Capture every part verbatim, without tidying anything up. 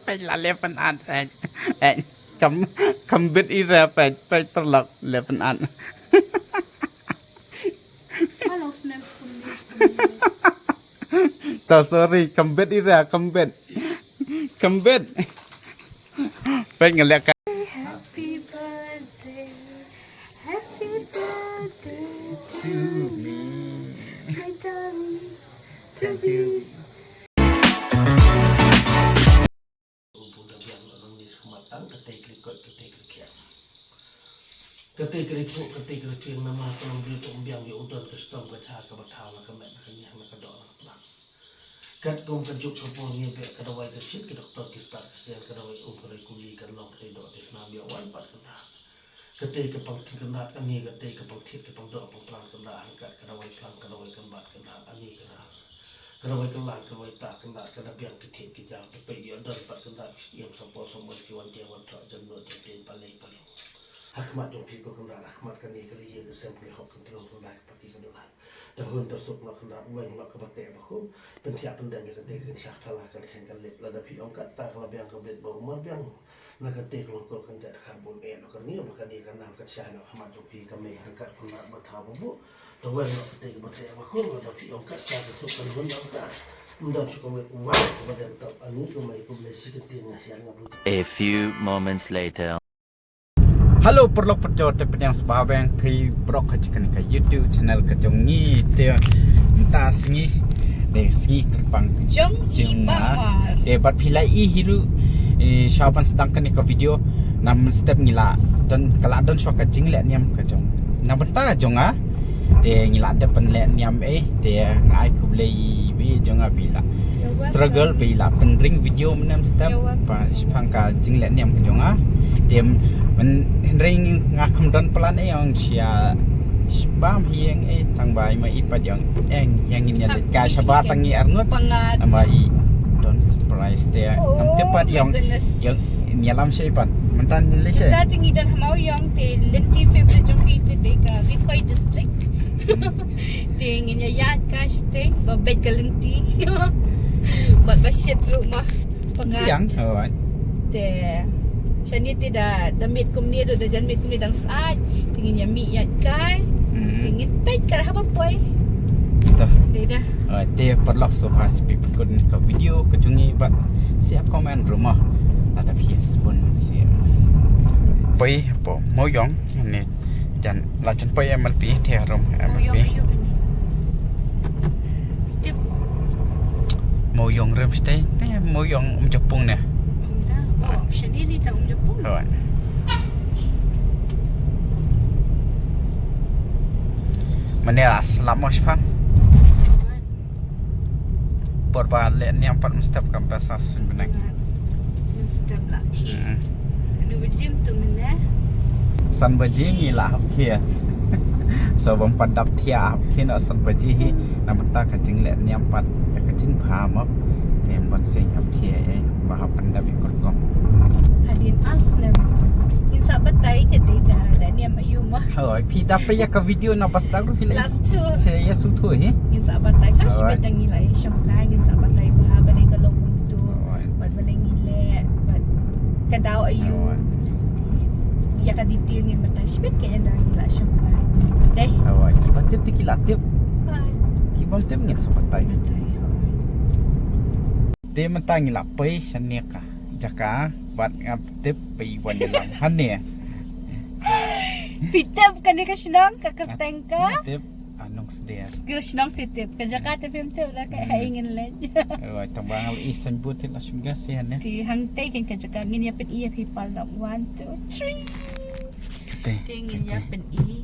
Peit la le pynat, eh, eh, kam, kam bit ira, peit, peit paralok le pynat. Hello, Snap, Snap, Snap. To, sorry, kam bit ira, kam bit. Kam bit. Peit nga leh ka. Happy birthday, happy birthday to me, my darling, to be. U bun da biang la nang ni skhmat tang, katei kri kot, katei kri khiam. Katei kri phuh, katei kri tieng, namar ka long briew tong biang ïa u don ka stom ka jha kaba thaw na ka met na ka niang na ka doh na ka plang. Katkum ka juk ka por ngi beh ka dawai ka shit, ki doktor ki stad ki sdian ka dawai um ka dawai kuli kan long katei doh tei snam ïa wan pat ka dah. Katei ka pang thin ka nat ani, katei ka pang thied ka pang doh pang plan ka dah, hangkat ka dawai plang ka dawai kan bat ka dah ani ka dah. Ka dawai ka lan ka dawai ta ka dah, ka da biang ki thied ki jaw, te peit ïa don pat ka dah ki siem sa por sa mon ki wan te wan thok jan no te te palei palung. Ha khmat jong phi ko ka dah, ha khmat kane ka lei ïa ka sem phi hok kan tulung kan dah ka paki ka doh. Da hun da suk na khyndiat weng na kaba teh ba khum. Pynthiah pyndem ïa kata ka kynshah thala kan kheiñ kan lip, lada phi ong kata ka la biang ka bit ba u mar biang. Na kata ka long kor kan jat khat bun eh na ka ngi ba kane ka nam ka shah na khmat jong phi ka mei ryngkat khyndiat ba thaw ba buh. Da weng na kata kaba teh ba khum, lada phi ong kata ka suk kan hun na kata. Ym don shu ka wei u wai kaba dem tap ani ka mei kum lei shi ka tin nga hiar nga blu. A few moments later. Hello, paralok parajor, te pdiang sbah weng phi baroh ha kane ka YouTube channel ka jong ngi. Te mynta sngi, te sngi kyrpang jong i Bangmar. Te bad phi la i hi ruh, eh, shuwa ban sdang kane ka video, na mynstep ngi la don, ka la don shuwa ka jingleh niam ka jong, na bynta jong nga. Te ngi la dep ban leh niam eh, te nga ai khublei ïa i jong nga ba i la struggle ba i la pynring video mynne mynstep. Ba shaphang ka jingleh niam ka jong nga. Te myn, hynrei nga kham don plan eh ong sha, sha bam hieng eh tang ba i ma i pat ong eng ïa ngin ïa leit kai shabar tang ngi arngut. Tang ba i don surprise te. Ngam tip pat ong ïa ïalam sha i pat. Mynta leit sha. Sa te ngi don ha Mawïong te lynti favorite jong phi te dei ka Ri Bhoi District. Te ngin ïa ïaid kai shatei ba beit ka lynti. Bad ba shit ruh ma. Pyngat. Te shane te da, da miet kumne ruh, da jan miet kumne dang sah. Te ngin ïa mih ïaid kai. Te ngin peit ka haba poi. Te da. Te paralok sngewbha sngewbha pynkut ka video ka jong ngi bad sa comment ruh mo. Lada phi sngewbha sngewbha. Poi hapoh Mawïong ne jan la jan poi M L P te harum M L P. Mawïong aïu kane? Tip. Mawïong rem shatei ne Mawïong Umjapung ne. Oh, shane ne ta Umjapung. Mane la slap mo shipang. Por ba leh niam pat mynstep kam pesa suiñ bneng. Mynstep la ki. Kane ba jim tu mynne. San baje ngi la hap khie. So bym pat dap thiah hap khie na san baje hi. Na mynta ka jingleh niam pat ïa ka jingbha mo. Te ban seng hap khie eh ba hap pyndap ïa ka rukom. Hadien ar snem. Ngin sa batai ka dei ka leh niam aïu mo. Hoi, phi dap ïa ka video na ba sdang ruh phi leh. Last two. Sa ïa shu thu hi. Ngin sa batai ka shibit da ngi la ïa shong kai, ngin sa batai ba balei ka long kumtu. Bad balei ngi leh, bad ka daw aïu. Ïa ka detail ngin batai shibit ka ïa da ngi la shong kai. Dei. Hoi, ki ba tip te ki la tip. Ki bym tip ngin sa batai. Te mynta ngi la poi shane ka jaka bad nga tip phi wan ïalam hangne. Phi tip kane ka shnong ka kyrteng ka? Tip, ah, Nongsder. Ka shnong phi tip, ka jaka te phim tip la ka ha ïing ngin leit. Oh, tang ba nga la i signboard te la shu gas ïa ne. Te hangtei kan ka jaka ngin ïa peit ïa phi paralok. One, two, three. Te ngin ïa peit ïa.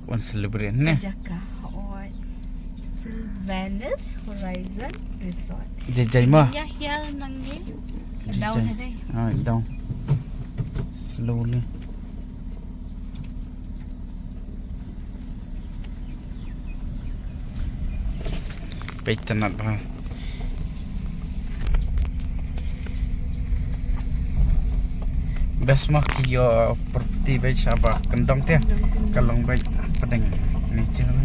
Wan celebrate ne. Ka jaka, hoi. Sylvanus Horizon Resort. Jai jai ma. Ïa hiar nangne. Down dei. Ah, down. Slowly. Peit tynat bha. Best mo ki ïoh property beit shaba kyndong te. Ka long beit pdeng nature.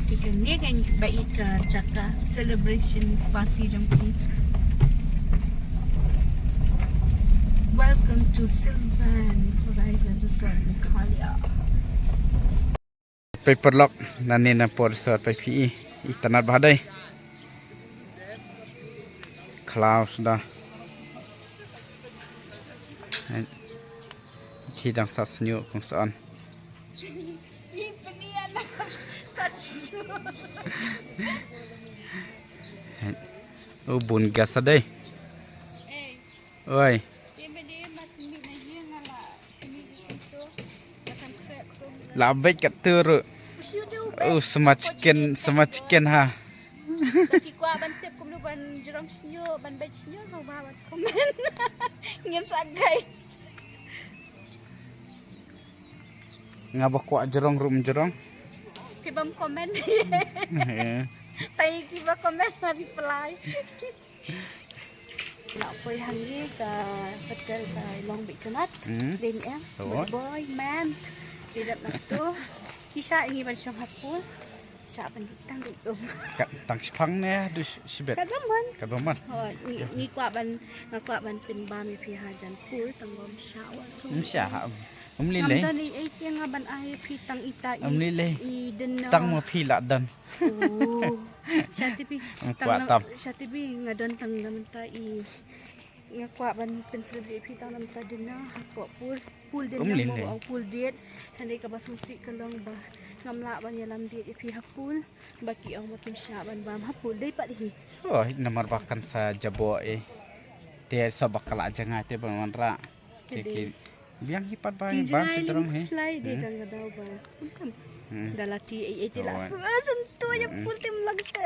Te kane kan beit ka jaka celebration party jong ki. Sylvan Horizon Resort Meghalaya. Pei paralok, nangne na por resort pei phi i, itynnad bha dei. Khlaw suda. Hai. Chi dang sa snyu kong sa on. Hai. U bun gas sa dei. Oi. La beit kat tu ru. Oh, sma chicken, sma chicken ha. Phi kwah ban tip kumno ban jrong shnyo, ban beit shnyo, ruh ba ban comment. Ngin sa guide. Nga ba kwah jrong rum jrong. Phi bam comment. Tang ïa ki ba comment ma reply. La poi hangne ka hotel ka long beit tynnat. Hmm. Dei ne em. Boi man. Dei dap na tu. Ki shah ngi ban shong ha pool. Shah ban tang dei um. Ka tang shipang ne du shibet. Ka bam man. Ka bam man. Ngi kwah ban, nga kwah ban pynbam ïa phi ha jan pool tang bam shah wa. Um shah ha. Um lei lei. Ngam don ei ei te nga ban ai phi tang ita i. Um lei lei. I dinner. Tang ma phi la don. Oh. Sha tipi. Tang na, sha tipi nga don tang na mynta i. Nga kwah ban pyn celebrate phi tang na mynta dinner ha pool. Pool dinner mo, ong pool date. Hynrei kaba sngewsih ka long ba ngam lah ban ïalam date ïa phi ha pool. Ba ki ong ba kim shah ban bam ha pool dei pat hi. Oh, namar ba kan sa jabo eh. Te sa ba ka la jngai te ban wanrah. Te ki biang hi pat ba bam sa jrong hi. Slai de dang ka daw ba. Da la ti ei ei te la su sun tu ïa pool te mlang sha.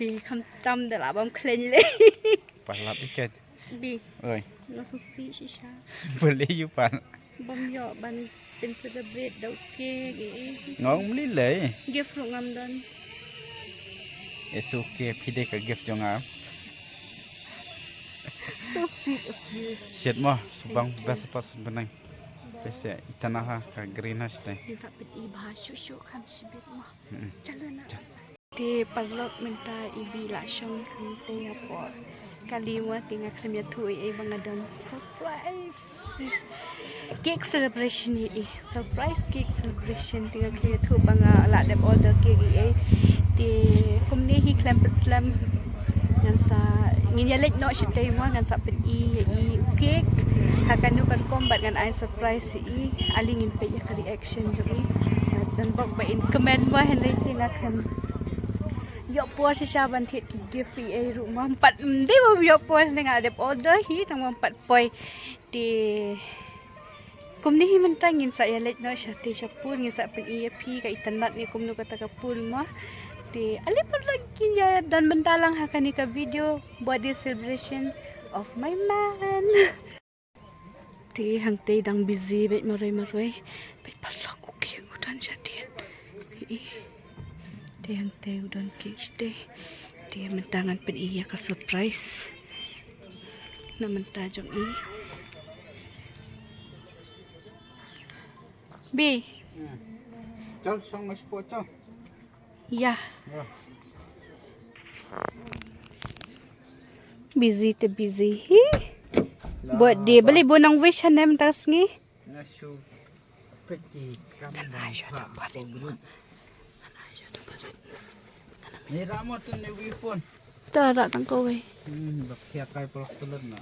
Te kham tam da la bam khlaiñ le. Palat iket. Bi. Oi. Nga sngewsih shisha. Boleh ïa pan. Bam ïoh ban pyn celebrate da u cake. Ngam lei lei. Gift ruh ngam don. It's okay, phi dei ka gift jong nga. So sweet of you. Shit mo, subang best part sa benang. Pese itana ha ka green ha shite. Ni sa pyn i bha shu shu kham shibit mo. Chalo na. Te paralok mynta i Bi la shong hangtei hapoh kali mo, te nga khlem ïathuh ei ei ba nga don surprise cake celebration ïa i. Surprise cake celebration, te nga khlem ïathuh ba nga la dep order cake ei ei. Te kumne hi khlem pynslem. Ngan sa, ngin ïa leit noh shatei mo, ngan sa pyn-i ïa i u cake ha kano ka rukom bad ngan ai surprise ïa i. Ale ngin peit ïa ka reaction jong i. Don bok ba in comment mo, hynrei te nga khlem ïoh por shisha ban thied ki gift ïa i ruh mo. Ym pat, ym dei ba ym ïoh por, hynrei nga dep order hi tang ba ym pat poi. Te kumne hi mynta ngin sa ïa leit noh shatei sha pool, ngin sa pyn-i ïa phi ka itynnad ne kumno kata ka pool mo. Te ale paralok ngin ïa don bynta lang ha kane ka video birthday celebration of my man. Te hangtei dang busy beit marwei marwei. Beit paralok u cake u don shatei. Te hangtei u don cake shatei. Te mynta ngan pyn-i ïa ka surprise na mynta jong i. Bi. Chal shong ngi spot chal. Ïa. Busy te busy hi. Birthday bali bu nang wish ha ne mynta sngi. Nga shu peit ki kam ba ha ka group. Ni ra mo tu ne wi phone. Ta ra tang ko wei. Hmm, ba khia kai pulak tulut na.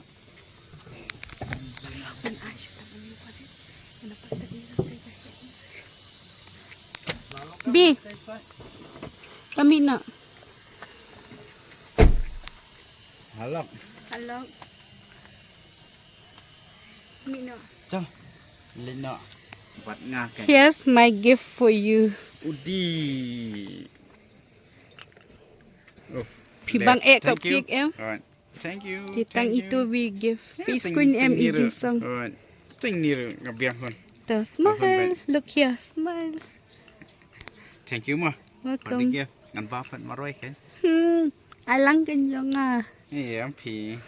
Bi. Kami na. Halok. Halok. Kami na. Chal. Lino. Bat nga kan. Here's my gift for you. Udi. Oh, phi bang eh ka pick em. Alright. Thank you. Ti tang itu bi gift. Phi skuin em i jingsong. Alright. Tang ni ru nga biang hon. To smile. Look here, smile. Thank you ma. Welcome. Ngan ba pat marwei kan. Hmm. Alang kan jong nga. Iya phi.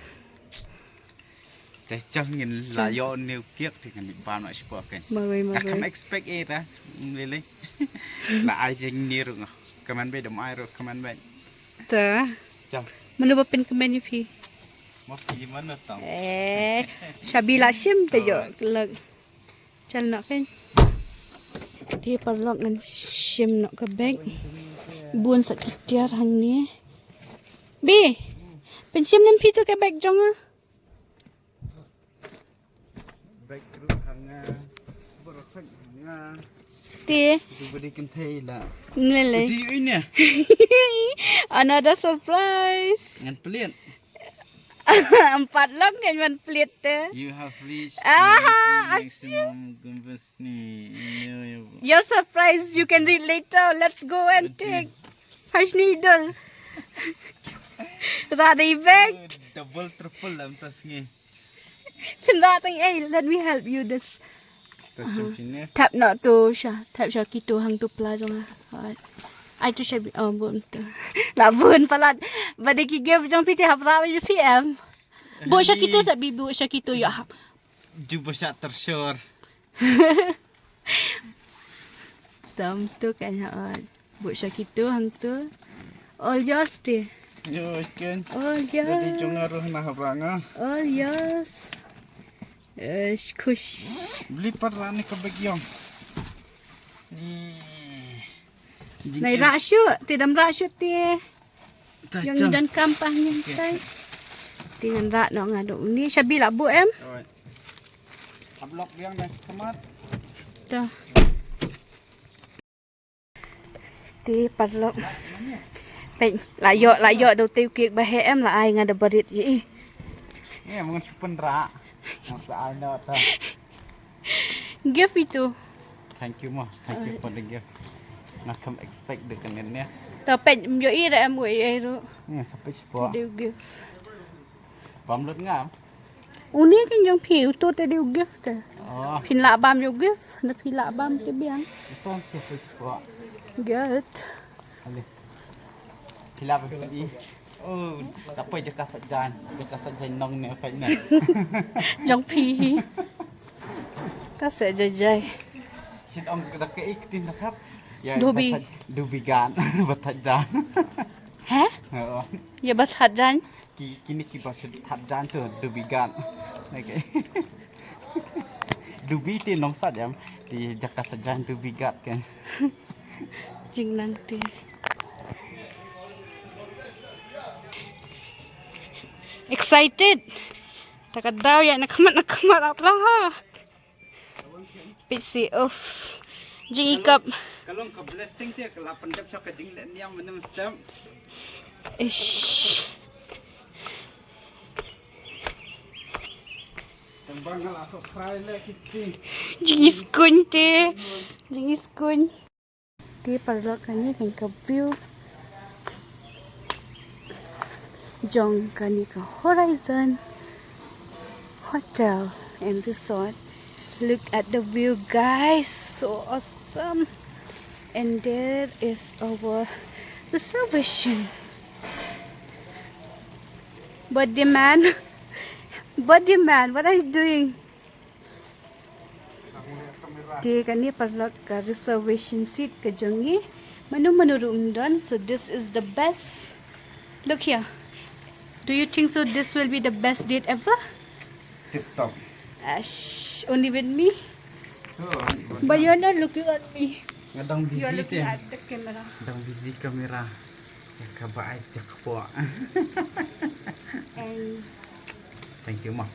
Te chang ngin la ïoh new cake te ngin bam na shipor kan. Marwei marwei. Kam expect eh ta. Lele. La ai jing ni ru nga. Kaman be dam ai ru kaman be. Ta. Chang. Manu ba pyn kaman ni phi. Mapi mana tang. Eh, shabi la shim pe jo lek. Chal nok kan. Te paralok ngan shim nok ka bek. Bun sa ki tiar hangne. Bi. Pynshim lem phi tu ka bek jong nga. Bek ruh hanga. Barakhat hanga. Te. Tu beri kentai lah. Ngelele. Di ini. Another surprise. Ngan pelit. Empat long kan man pelit te. You have reached Aha, maximum gumbas ni. Your surprise you can read later. Let's go and take. Fashni idol. Rada ibek. Double triple lam tas ngi. Chin rada eh, let me help you this. Tap not to sha, tap sha kitu hang tu pla jong. Ai tu sha bi oh bun tu. La bun palat. Bade ki gift jong phi te hap ra pi em. Bu sha kitu sa bi bu sha kitu yo hap. Ju bu sha tersyur. Tam tu kan ha. Bud sha kitu hangtu. All yours te. Yo, ken. All yours. Jadi jong nga ruh na hap ra nga. All yours. Ish, khush. Beli pat ra ni ka beg yong. Ni. Nai ra shu, te dam ra shu te. Yong i don kam pah ngi tai. Te ngan ra no nga do ni shabi la bu em. Alright. Hablok biang dah sekamat. Tuh. Te paralok. Peit, la ïoh, la ïoh da utei u kek ba heh em, la ai nga da barit ïa i. Ngi mung shu pynrah. Masa ai noh ta. Gift itu. Thank you mo. Thank you for the gift. Nga kam expect da kane ne. Ta peit, ym ïohi da em wei ei ruh. Ngi sa peit shuwa. Dei u gift. Bam lut ngam. Uni kan jong phi, uto te dei u gift te. Oh. Phin lah bam ïa u gift, na phi lah bam te biang. Uto phi tu shuwa. Good. Ale. Phi lah bam phi. Oh, tak apa jaka sajan. Jaka sajan nong ne apa ne. Jong phi. Ta se jai jai. Sit ong da ke ik tin da khap. Ya, dubi. Dubi gan. Batat jan. Heh? Oh. Ya batat jan. Ki, kine kiba shu that jan tu, dubi gat. Okay. Dubi te nongsa jam, te jaka sa jan dubi gat kan. Jingnang te. Excited. Ta ka daw ïa na khmat na khmat ap lang ha. Pisi of. Jingikap. Ka long ka blessing te ka la pyndep sha ka jingleh niam mynnym step. Ish. Tang ba nga la so fry le kiti. Jingiskun te. Jingiskun. Te paralok kane kan ka view jong kane ka Horizon Hotel and Resort. Look at the view, guys, so awesome. And there is our reservation. Buddy man, buddy man, what are you doing? Te kane paralok ka reservation seat ka jong ngi. Mano mano ruh ym don, so this is the best. Look here. Do you think so this will be the best date ever? Tip top. Ash, only with me? But you're not looking at me. Nga dang busy te. You're looking at the camera. Dang busy camera. Ïa kaba ai jackpot. And thank you ma.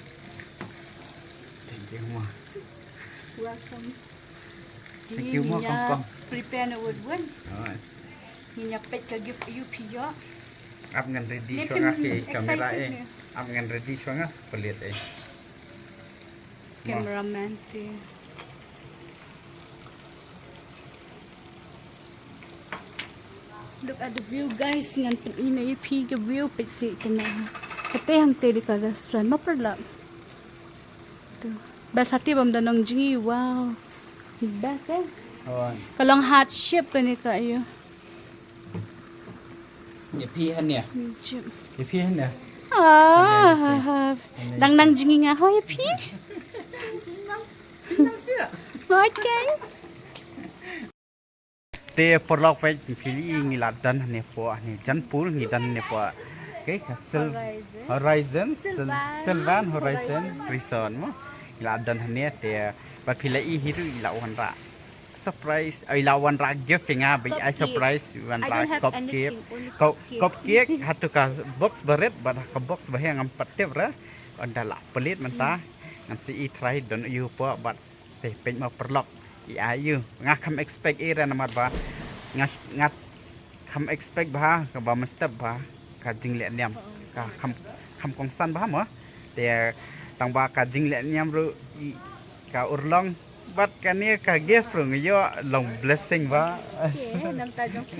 Thank you ma. Welcome. Thank you ma. Kong kong. Prepare na word word. Alright. Ngi ïa peit ka gift ïa phi ïa. Ap ngan ready shuwa nga ki camera eh. Ap ngan ready shuwa nga pelit eh. Cameraman te. Look at the view guys, ngan pyni ïa phi ka view peit sih kane. Kate hangte dei ka restaurant ma paralok. Best hati bam da nong jngi, wow. Best eh. Ka long heart shape kane ka ïa. Ïa phi han ïa. Ïa phi han ïa. Ah, dang nang jngi nga ho ïa phi. Hoi kan. Te paralok peit phi ngi la don ne po ne jan pul ngi don ne po. Okay, ka Sil- Horizon. Horizon, Sil- Sylvan Sylvan Horizon Horizon. Resort mo. I la don hangne te, bad phi la i hi ruh i la wanrah surprise, i la wanrah gift ïa nga, ba i ai surprise, wanrah cupcake. Cup- cupcake, hato ka box barit, bad ha ka box ba heh ngam pat tip re. Ynda la plie mynta, ngan sa i trai don ïa u po, bad sa peit mo paralok. I ai ïa u. Nga kham expect ei re namar ba nga, nga kham expect bha kaba mynstep bha ka jingleh niam. Ka kham, kham kongsan bha mo. Te tang ba ka jingleh niam ruh i ka urlong. Bad kane ka gift ruh nga ïoh long blessing bha. Okay, namta jong phi.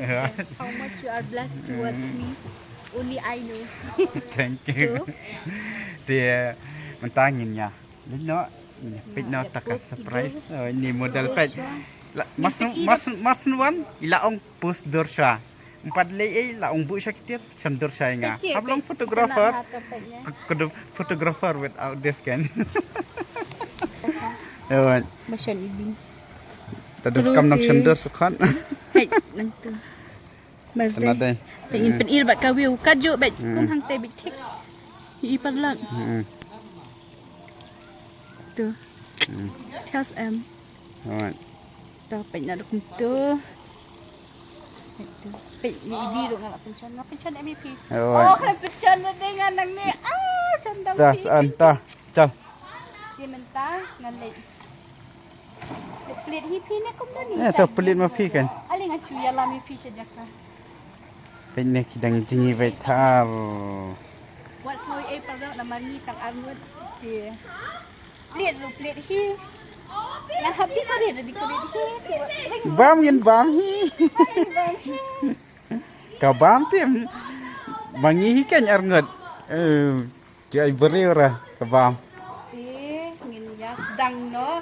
How much you are blessed towards me. Only I know. Thank you. So? Te mynta ngin ïa leit noh, ngin ïa peit noh ta ka surprise. Oh, ini model peit. Mas, mas, mas wan, i la ong post dur sha. Em pat leh ei, la ong buh sha ki tiar, shan dur sha ïa nga. Hap long photographer. Ka, ka do photographer without this kan. Ewan. Ba shan i bing. Ta do kam nang shan dur sha khan. Hei, nang tu. Bas dei. Pynir, pynir bad ka view. Ka juh bad kum hangtei bad thik. I paralok. Tu. Thas em. Alright. Tu peit na kum tu. Peit ni ibi ruh nga la pynshon. Nga pynshon M V P. Alright. Oh, khlem pynshon na dei nga nang ni. Ah, shon dang. Thas em ta. Chal. Te mynta ngan leit. Plie hi phi ne kumno ni? Eh, to plie ma phi kan. Ale ngan shu ïalam ïa phi sha jaka. Peit ne ki dang jngi beit thar. Wat sngewbha ei paralok namar ngi tang arngut te. Plie ruh plie hi. Ngan hap decorate, decorate hi. Bam ngin bam hi. Bam hi. Ka bam te. Ma ngi hi kan arngut. Eh. Te ai briew ra ka bam. Te ngin ïa sdang noh.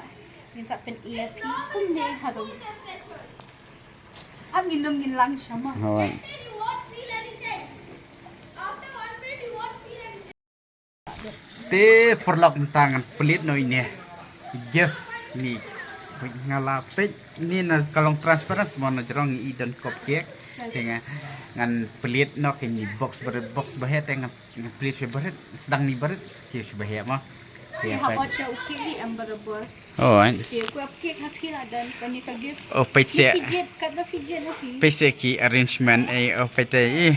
Ngin sa pynïa phi kumne harum. Am ngin ym ngin lang sha ma. Hooid. Te paralok mynta ngan plie noh ine. Gift ni. Nga la peit ni na ka long transparent mo na jrong i don cupcake. Te nga ngan plie noh kine box ba, box ba heh te ngan Nga plie sha barit, sdang ni barit, ki sha baheh ma. Ki hap ot sha u kek hi em barabor. Oh, ai. Ki ku ap kek ha phi la don kane ka gift. Oh, peit seh. Ki jet, kat ba ki jet na phi. Peit seh ki arrangement ei, oh, peit ei.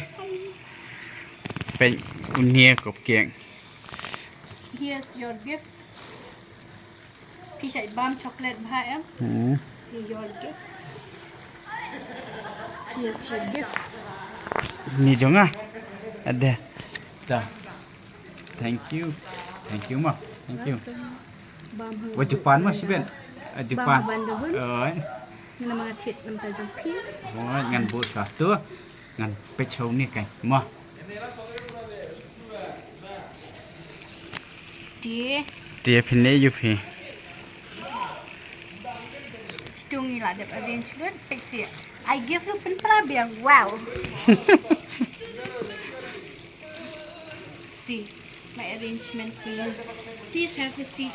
Peit unia cupcake. Here's your gift. Phi shait bam chocolate bha em? Hmm. Your gift. Here's your gift. Ni jong nga. Ada. Ta. Thank you. Thank you ma. Thank you. Welcome. Bam hu. Wa Japan ma shibit. Ah, Japan. Bam hu ban da hun. Oh. Ngin ym nga thied namta jong phi. Oh, ngan buh sa tu. Ngan peit sha une kai. Mo. Te. Te phin leh ïa phi. Tu ngi la dep arrange lut, peit seh. I give you pynpra biang. Wow. See my arrangement for you. Please have a seat.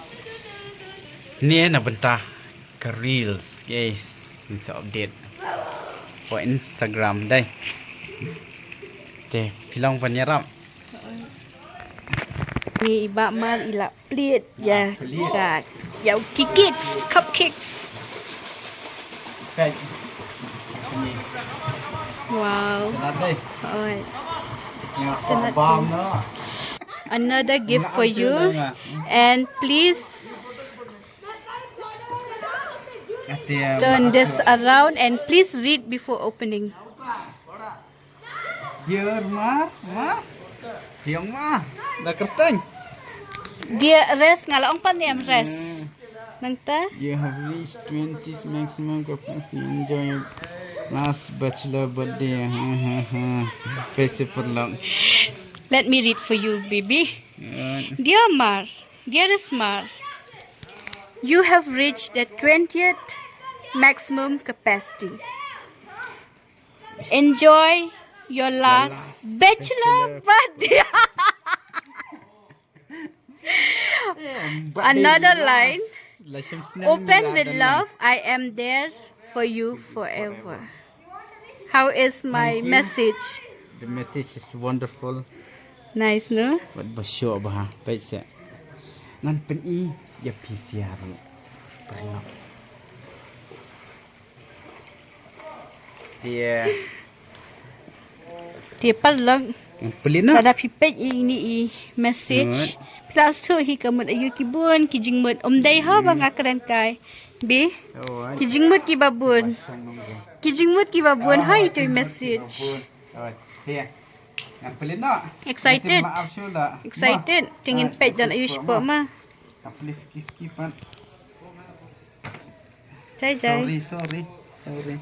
Ni na bynta ka reels, guys. Ngin sa update ha Instagram dei. Te, phi long ban ïarap. Ni i Bah Mar i la plie ïa. Ah, plie. Ka, ïa ki cakes, cupcakes. Peit. Ni. Wow. Tena dei. Oi. Ïa, tena bam dei. No. Another gift for you. And please turn this around and please read before opening. Dear Mar, Mar. Hiang Mar. Da kyrteng. Dear Res, nga la ong pat ne em Res. Hmm. Nangta? You have reached twenty maximum capacity. Enjoy your last bachelor birthday. Ha, ha, ha. Peit seh paralok. Let me read for you, baby. Alright. Dear Mar, Dearest Mar, you have reached the twentieth maximum capacity. Enjoy your last bachelor party. Another line. Open with love, I am there for you forever. How is my message? The message is wonderful. Nice, no? Wat ba shoh ba ha, peit se. Ngan pyni ïa phi sha ruh. Pynlong. Te. Te paralok. Ngan pynlong. Lada phi peit ïa ine i message. Alright. Phi la sngewthuh hi ka mut aïu ki bun ki jingmut, ym dei ha ba nga kren kai. Be. Alright. Ki jingmut kiba bun. Ki jingmut kiba bun ha ito i message. Alright. Te. Ngan pynlong noh. Excited. Ngan pynlong noh. Excited. Te ngin peit don aïu shapoh ma. Ngan pynlong skip skip ma. Jai jai. Sorry, sorry, sorry.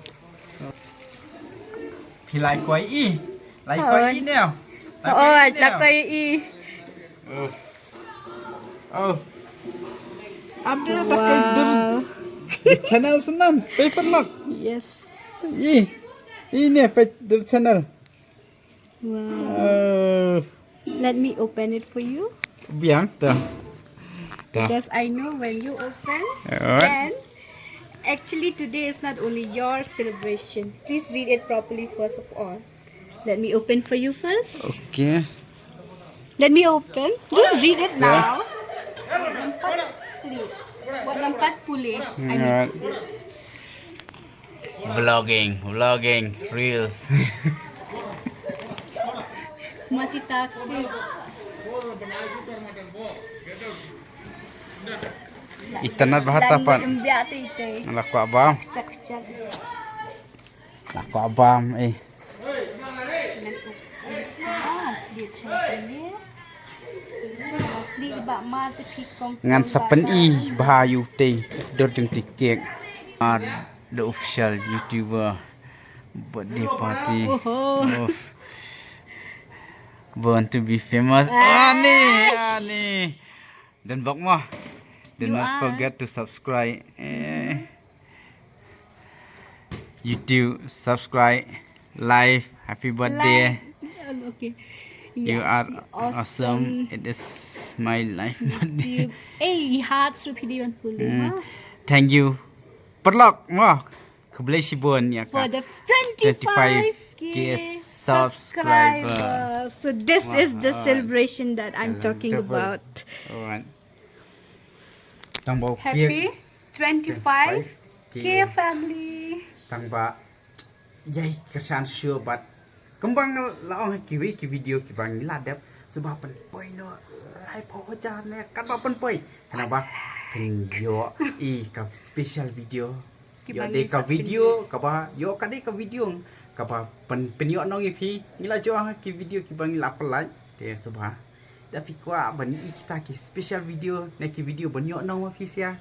Phi lai kwai i. Lai kwai i ne. Oh, lai kwai i. Oh. Oh. Abdi tak kai dur. Wow. Di channel senan. Paper lock. Yes. I. Ine peit dur channel. Wow. Uh, Let me open it for you. Biang, dah. Dah. Because I know when you open, alright, then actually today is not only your celebration. Please read it properly first of all. Let me open for you first. Okay. Let me open. Don't read it now. Wat lampat pule. I mean, alright. Vlogging, vlogging, reels. Multitasking. Itynnad bha ta pat. Lam ym biang te ite. La kwah bam. Chak chak. La kwah bam eh. Ah, dia chak dia. Ngan sa pyni bha ïa u tei dur jong te cake. Ah, the official YouTuber birthday party. Oho. Oh. Born to be famous. Ah. Ani, ani. Don't bok mo. Do not forget to subscribe. Eh. YouTube, subscribe, live, happy birthday. Like, um, okay. You are awesome. It is my life birthday. Eh, heart su phi dei ban pule, ha? Thank you. Paralok mo. Khublei shibun ïa ka. For the twenty-five K subscriber. So this is the celebration that I'm talking about. Alright. Tang ba u cake. Happy twenty-five K family. Tang ba ïai kyrshan shuh bad kumba nga la ong ha kiwei ki video kiba ngi la dep, sngewbha pynpoi noh laiphew hajar ne katba pynpoi. Khnang ba pynïoh i ka special video. Ïoh dei ka video kaba ïoh ka dei ka video kaba pyn pynïoh nong ïa phi. Ngi la ju ong ha ki video kiba ngi la pynlait. Te sngewbha da phi kwah ban ïohi kita ki special video ne ki video ban ïoh nong ma phi sha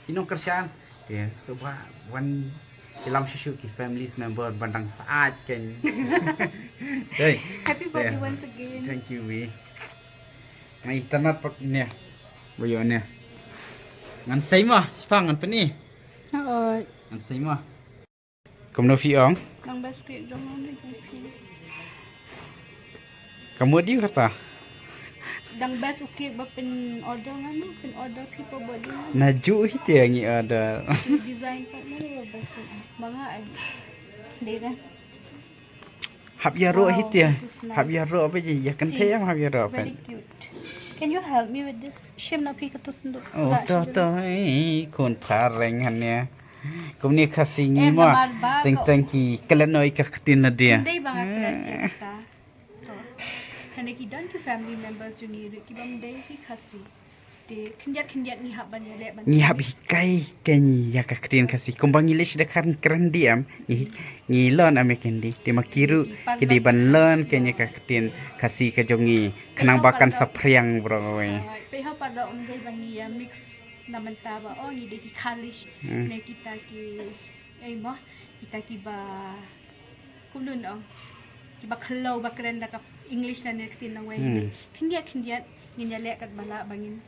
ki nongkyrshan. Te sngewbha wan ïalam shuh shuh ki families member ban dang sah kein. Happy birthday once again. Thank you wi. Ngai tanat pak ne. Ba ïoh ne. Ngan sei ma, spa ngan pyni. Ngan sei ma. Kumno phi ong? Dang best cake jong nga ne jong phi. Ka mut ïa kata. Dang best u cake ba pyn order nga ne, pyn order phi pa birthday nga. Na ju hi te ngi order. Design pat ne ba best. Ba nga ai. Dei da. Hap ïaroh hi te. Hap ïaroh ba ji ïa kan the hap ïaroh. Very cute. Can you help me with this? Shim na phi ka tu senduk. Oh, to to. Khun phareng han ne. Kumne Khasi ngi mo. Teng teng ki klet noh ïa ka ktien na dia. Dei ba nga klet ïa kata. To. Kane ki don ki family members jong ngi ruh ki bym dei ki Khasi. Te khyndiat khyndiat ngi hap ban ïaleh ban. Ngi hap hikai kein ïa ka ktien Khasi. Kumba ngi leh shi da kren kren dei em. Ngi ngi learn em ïa kein dei. Te ma ki ruh ki dei ban learn kein ïa ka ktien Khasi ka jong ngi. Khnang ba kan sa phriang bro. Pei ha pa da um dei ba ngi ïa mix na mynta ba oh ngi dei ki Khalish ne kita ki, eh mo, kita kiba kumno ong, kiba khlaw ba kren da ka English lane ktien nongwei. Khyndiat khyndiat ngin ïaleh katba lah ba ngin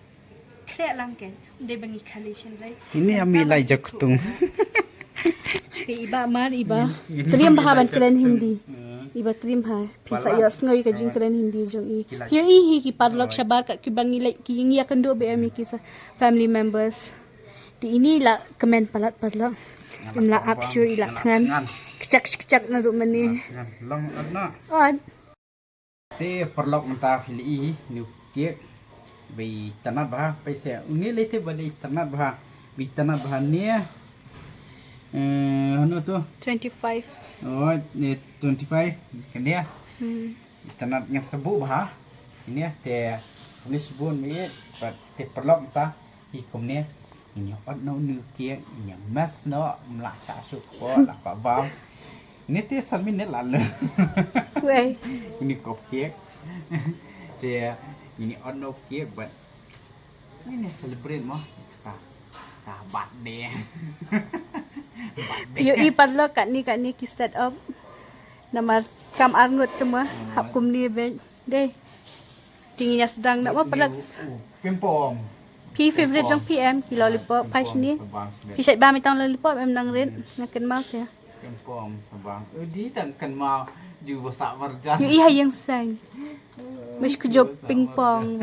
khleh lang kein. Ym dei ba ngi Khalish hynrei. Ini ami lai jak kutung. Te iba mar iba triem bha ban kren Hindi. Iba triem bha. Phin sa ïohsngew ïa ka jingkren Hindi jong i. Ïohi hi ki paralok shabar kat kiba ngi leh ki ngi ïakynduh ba em ïa ki sa family members. Te ini la kmen palat palat. Ym la ap shuh i la thngan. Kchak kchak naduh mynne. Long at na. On. Te paralok mynta phi la i new cake. Ba itynnad bha, phi sa uni lei te ba dei itynnad bha. Ba itynnad bha ne. Eh, hano tu? Twenty-five. Oh, ne twenty-five. Kane. Hmm. Itynnad ngan sa buh bha. Ine te, uni sbun mi, pat te paralok mynta. Hi kumne, ngin ïa ot noh uni u cake, ngin ïa mess noh, ym lah shah shuh kpoh, lah kwah bam. Ine te san minit la leh. Wei. Uni cupcake. Te ngin ïa ot noh u cake, but ngin ïa celebrate mo. Ka, ka birthday. Birthday. Ïohi paralok katne katne ki set up. Namar kam arngut te mo, hap kumne beit. Dei. Te ngin ïa sdang na ma paralok. Ping pong. Phi favorite jong phi em ki lollipop, phi shini. Phi shait bam tang lollipop em nang rit. Nga kynmaw te. Ping pong sa bam. Eh, di tang kynmaw ju ba sah marjan. Ïohi ha ïing seng. Mih ku jop ping pong.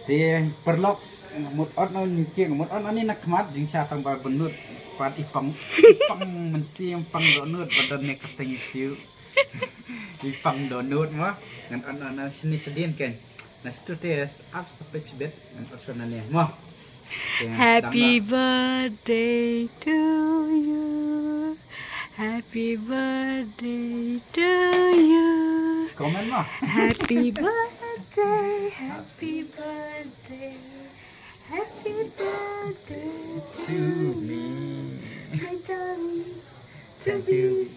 Te paralok, nga mut ot na uni u cake, nga mut ot na uni na khmat, jingshah tang ba bynnud pat i pang, i pang mynsiem, pang dohnud, ba don ne ka teng i tiu. I pang dohnud mo, ngan ot na, na shini shadien ken. Na stu te ap sa pech bit, ngan ot sa na ne mo. Te ngan sdang na. Happy birthday to you. Happy birthday to you. Comment mo. Happy birthday, happy birthday, happy birthday to me. My darling, to you.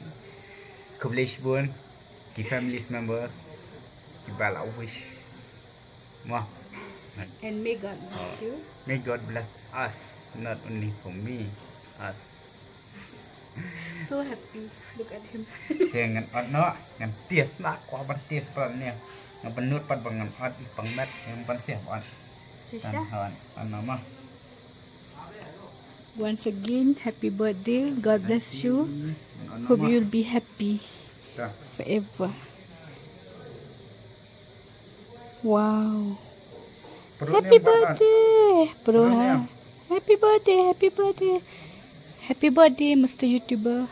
Khublei shibun ki family members kiba la wish. Mo. And may God bless you. May God bless us, not only for me, us. So happy. Look at him. Te ngan ot noh, ngan taste noh, kwah ban taste pat ne. Nga bynnud pat ba ngan ot i pang met, ngan ban seh ot. Shisha. Ngan ot, ot noh mo. Once again, happy birthday. God bless you. Thank you. Ngan ot noh mo. Hope you'll be happy forever. Wow. Happy birthday, bro. Happy birthday, happy birthday. Happy birthday, Mister YouTuber.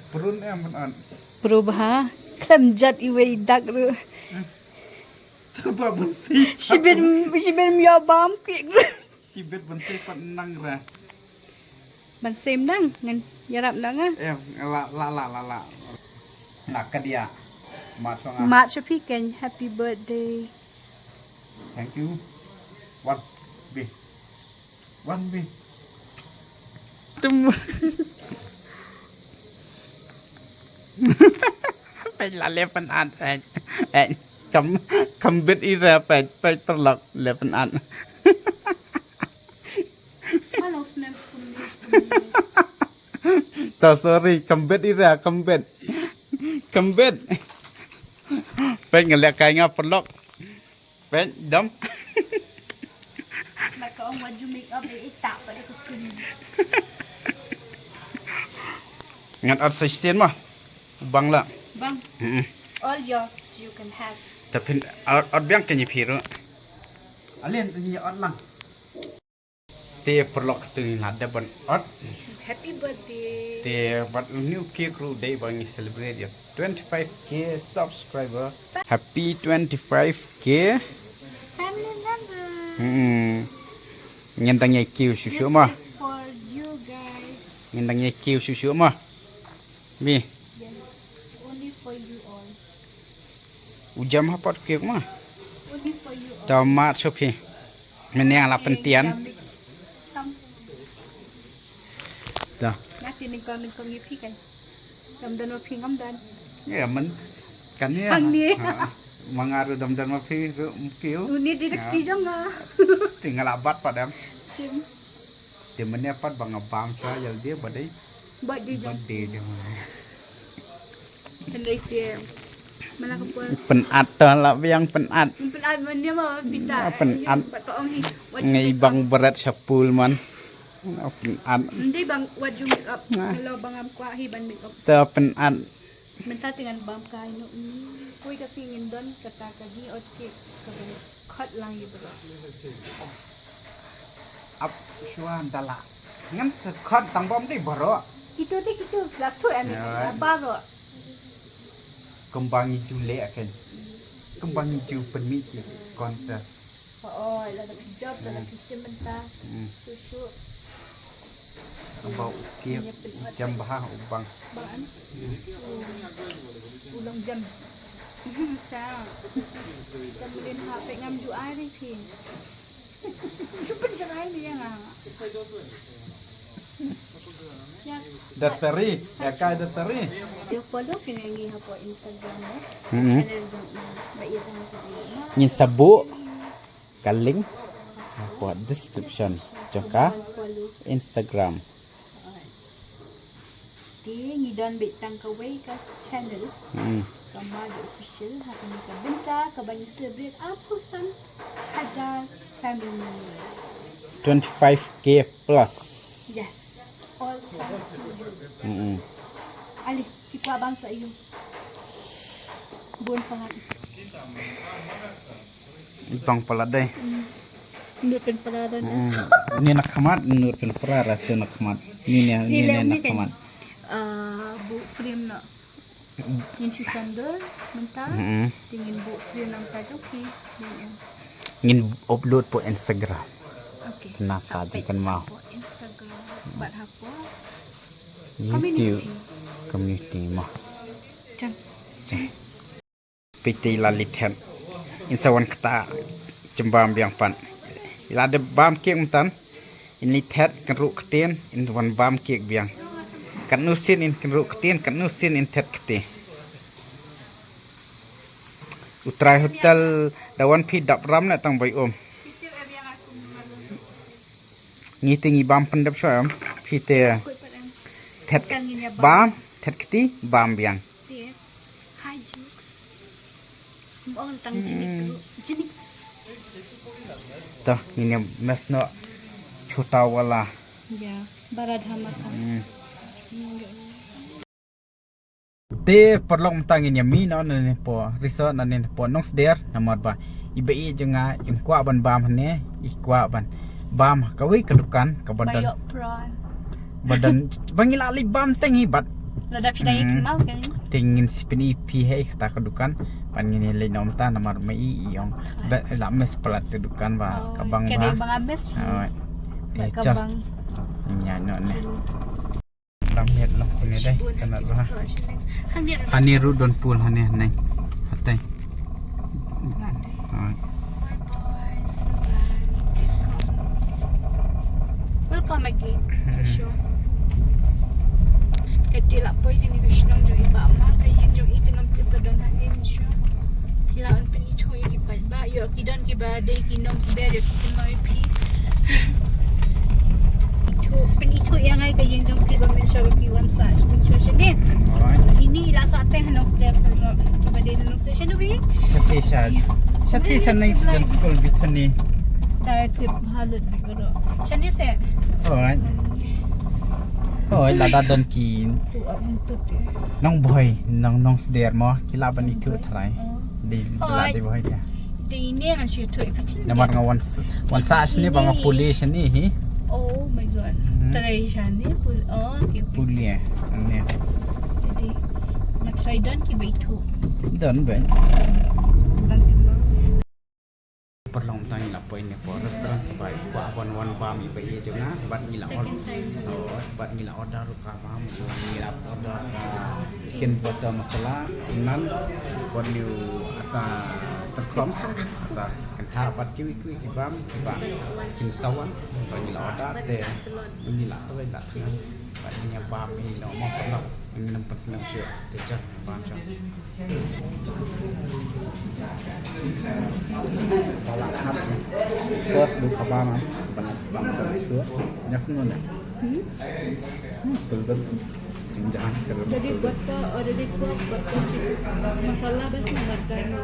Prun em ban an. Bro bha. Khlem jot iwei dak ruh. Taba ban si. Shibit, shibit ym ïoh bam kwik ruh. Shibit ban seh pat nang ra. Ban seh nang ngan ïarap nang ah. Eh, la la la la la. Na ka dia. Mat song ah. Mat sha phi ken, happy birthday. Thank you. One bi. One bi. Tum. Peit la leh pynat, peit, peit. Kam, kam bit ira, peit, peit paralok leh pynat. To sorry, kam bit ira, kam bit. Kam bit. Peit nga leh kai nga paralok. Peit, dom. Ngan ot sa shisien mo. Bang la. Bang. Mm-mm. All yours, you can have. Te phin ot, ot biang ken ïa phi ruh. Alin ïa ot lang. Te paralok, te ngi la dep ban ot. Happy birthday. Te bad uni u cake ruh dei ba ngi celebrate ïa twenty-five K subscriber. Happy twenty-five K. Family member. Hmm. Ngin dang ïai kiew shuh shuh mo. This is for you guys. Ngin dang ïai kiew shuh shuh mo. Mi. Yes. Only for you all. U jam ha pot kiek ma. Only for you all. Ta mat sha phi. Mynne la pyntian. Ta. Nga ti nyngkong nyngkong ïa phi kan. Dam don ma phi ngam don. Ïa man. Kan ïa. Hangne. Ha. Ma nga ruh dam don ma phi ruh kiew. Uni dei da kti jong nga. Te nga la bat pat em. Shim. Te mynne pat ba nga bam sha ïalade ba dei. Birthday jong. Birthday jong. Hynrei te. Mana ka por. Pynat to la biang pynat. Pynat mynne ma pita. Ah, pynat. Pat to ong hi. Ngi bang bret sha pool man. Ah, pynat. Ndei bang wat ju make up. Hello bang am kwah hi ban make up. To pynat. Mynta te ngan bam kai no. Poi ka sngi ngin don kata ka jingïaid cake kaba khot lang ïa baroh. Ap shuwa da la. Ngan sa khot tang bam dei baroh. Kito te kito last two em. Baroh. Kumba ngi ju leh kan. Kumba ngi ju pynmih ki contest. Oh, lada phi jop, lada phi shim bynta. Hmm. Shuh shuh. Kumba u kiep, jam bha u bang. Bang an? Hmm. U long jam. Sa. Jam lin ha pek ngam ju ai ri phi. Shu pynshai ni ïa nga. Datari, ïa kai datari. Ïa follow kine ngi hapoh Instagram, eh. Mm-hmm. Channel jong i, ba ïa jong i. Ngin sa buh ka link hapoh description jong ka Instagram. Te ngi don beit tang kawei ka channel. Hmm. Ka Madu Official, ha kane ka bynta kaba ngi celebrate arphew san hajar family members. Twenty-five K plus. Yes. All thanks to you. Hmm. Ali, ki kwah bam sa ïa u. Bun palat. I pang palat dei. Hmm. Nud pynpalat dei. Hmm. Ni na khmat, nud pynpalat, tu na khmat. Ni ni ni na khmat. Ah, buh frame na. Ngin shu sandal mynta. Hmm. Te ngin buh frame na mynta jong ki. Ni ni. Ngin upload hapoh Instagram. Okay. Kena sa jingkynmaw. Hapoh Instagram. Bad hapoh YouTube. Community. Community mo. Jang. Jang. Peit te i la leit thet. In sa wan kata jingbam biang pat. I la dep bam cake mynta. In leit thet kynruh ktien, in wan bam cake biang. Katno sien in kynruh ktien, katno sien in thet kti. U trai hotel da wan phi dap ram na tang bai um. Ngi te ngi bam pyndep shuwa em. Phi te thet bam, thet kti, bam biang. Te. Hi, Jinx. Ong tang Jinx. Jinx. To, ngin ïa mess noh Chhota Wala. Ya, Bara Dhamaka. Hmm. Te paralok mynta ngin ïa mih noh nangne hapoh resort nangne hapoh Nongsder namar ba i ba ïeit jong nga im kwah ban bam hangne, i kwah ban bam kawei ka dukan kaba don. Ba ïoh prawn. Ba don ba ngi la leit bam teng hi bad. Lada phi dang ïa kynmaw kan. Te ngin sa pyni phi hi kata ka dukan. Bad ngin ïa leit noh mynta namar ma i i ong. Ba la miss palat ka dukan ba ka bang ba. Ka bang miss. Te chal. Ngin ïa noh ne. Lam miet long kine dei, ka nat bha. Hani ruh don pool hani haneng. Hatei. Welcome again, for sure. Ka dei la poi kane ka shnong jong i ba ma ka ïing jong i te ngam tip ka don haneng shuh. Ki la wan pynithuh ïa ki paidbah, ïoh ki don kiba dei ki nongseber, ïoh ki kynmaw ïa phi. Ithuh, pynithuh ïa nga ïa ka ïing jong phi ba mynshuwa ba phi wan sah, mynshuwa shane. Alright. Ini i la sah teng ha Nongsder, kiba dei na Nongsder shane wi. Shatei sha. Shatei sha neng sha skul Bethany. Da tip bha lut bad baroh. Shane se. Alright. Oi, lada don ki nongbhoi, nong, nongsder mo, ki lah ban ithuh tharai. Dei, dei lah dei bhoi ka. Dei ne ngan shu ithuh ïa phi. Namar nga wan s-, wan sah shane ba nga pule shane hi. Oh my God. Tharai shane pule. Oh, okay, okay. Pule shane. Dei, dei. Nga tharai don kiba ithuh. Don bha. Don kiba. Paralok mynta ngi la poi ne hapoh restaurant kaba i kwah ban wan bam i ba ïeit jong nga bad ngi la order. Oh, bad ngi la order ruh ka bam, ngi la order ka chicken butter masala, naan, bad ngi ata tyrkhong, ata kyntha bad kiwei kiwei ki bam kiba kin sa wan bad ngi la order te ngi la tawei la tyngan bad ngi bam i no mo paralok ngi nang pynsngew shuh te jot bam jot. First du kaba na ban ban ban su nyak no ne. Hmm? Hmm, betul betul. Jingjang. Jadi butter, oh, jadi kuah butter chicken masala bas na butter no.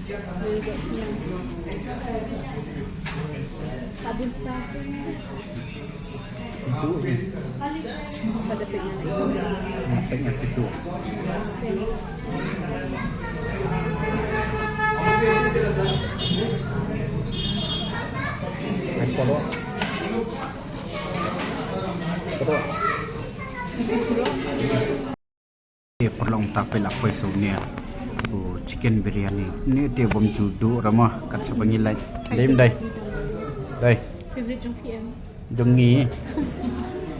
Jadi buat senyum. Sabun star. Itu ni. Pada pengen lagi. Nah, pengen itu. Terus. Terus. Eh, paralok mynta phi la poi sha une. Chicken biryani. Ni te bym ju duh ra mo, kat shaba ngi leit. Dei em dei. Dei. Favorite jong P M. Jong ngi.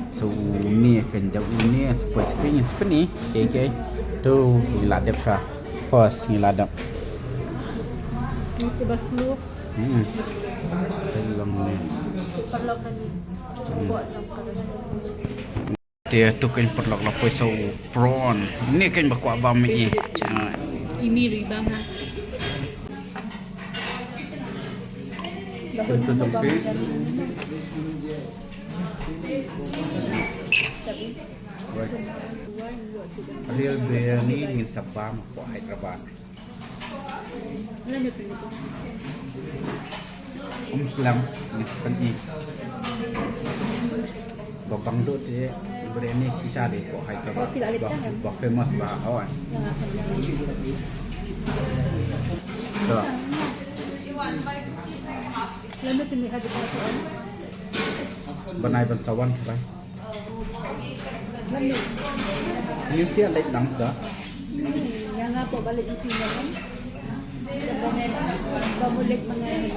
So ni kan da u ni, spoi screen spini. Okay, okay. Tu ngi la dep sha. First ngi la dep. Ni te ba slow. Hmm. Long ni. Super long kan ni. Buat jong ka. Te tu kan paralok la poi sa u prawn. Ni kan ba kwah bam i. Ah. Imi ri bam ha. Contoh tempe. Real biryani ni sa bam ko Hyderabad. Ym slem ni pynï. Ba bang dut te biryani shisha de ko Hyderabad. Ba, ba famous ba awan. To. Banai ban sawan bai. Ni siya lek dang da. Yang apa balik itu yang? Ba mu lek mangai.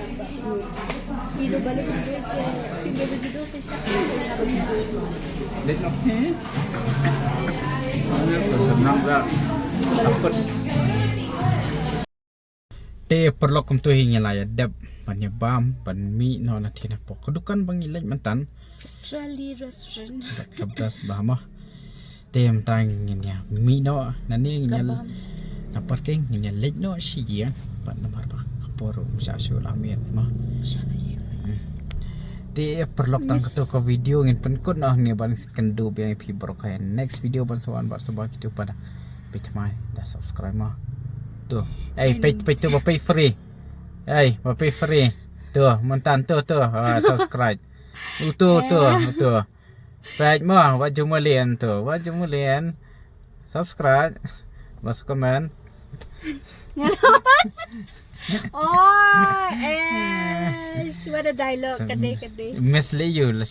Idu balik itu ke pinggir itu saya siapa yang apa itu? Lek nak ni. Ini senang dah. Takut. Te paralok, kumto hi ngi la ïa dep ban ïa bam ban mih noh na thie na pok ka dukan ba ngi leit myntan. Charlie Restaurant. Ka best bha mo. Te mynta ngin ïa mih noh na ne ngin ïa na parking ngin ïa leit noh shi ïing pat namar ba ka por um sha shu la miet mo. Hmm. Te paralok, tang kato ka video ngin pynkut noh ne ban kynduh biang ïa phi baroh ka next video ban sa wan bad sa ba kito pat. Phi thymmai da subscribe mo. Tu. Ei, peit, peit tu ba peit free. Ei, ba peit free. Tu, myntan tu, tu. Ah, subscribe. U tu, tu, u tu. Peit mo, wat ju mlien tu. Wat ju mlien. Subscribe. Bas comment. Oh, eh, what a dialogue. Kade, kade. Miss Leo la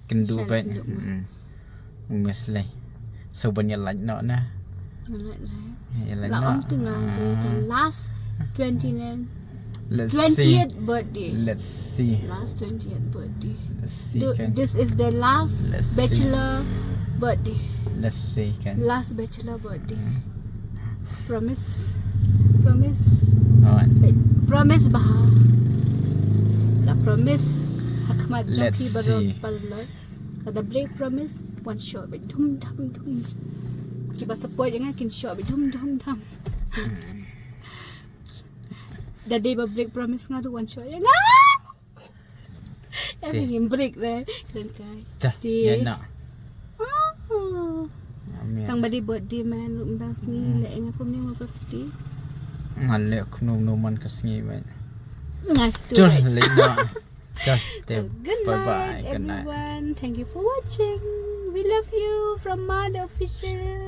kynduh bad. Miss Leo. So ban ïa lait noh na. Ïa lait noh. La ong te nga tu ka last twenty-nine. Let's see. Twentieth birthday. Let's see. Last twentieth birthday. Let's see. This is the last bachelor birthday. Let's see kan. Last bachelor birthday. Promise. Promise. Alright. Wait. Promise bha. La promise. Hakmat jong ki baroh. Ka da break promise, wan shoh bad dum dam dum. Kiba support ïa nga kin shoh bad dum dum dam. Da dei ba break promise nga tu wan shoh ïa nga. Ïa ngim break re. Kren kai. Ïa na. Tang ba dei birthday man, ruh mynta sngi leh nga kumne mo ka kti. Nga leh kumno kumno man ka sngi man. Ngai tu. Chul leh na. Chal, so, good night, everyone. Thank you for watching. We love you from Mad Official.